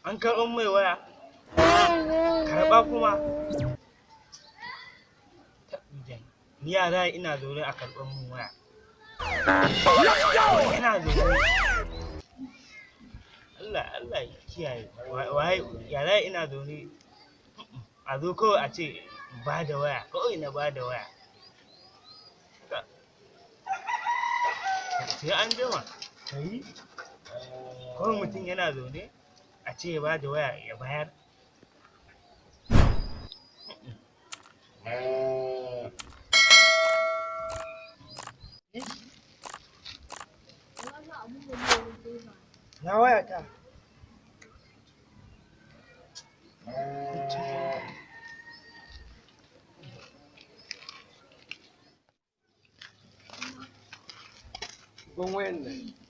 An karɓar mai waya. Karɓa kuma. Ni yara ina zaune a karɓar mun waya. Ina zaune. Allah Allah ya kiyaye. Waye yara ina zaune a zo kawai a ce ba da waya, kawai na ba da waya. Sai an jima. Kai kawai mutum yana zaune a ce ya ba da waya ya bayar. Na waya ta. Ban wayan nan.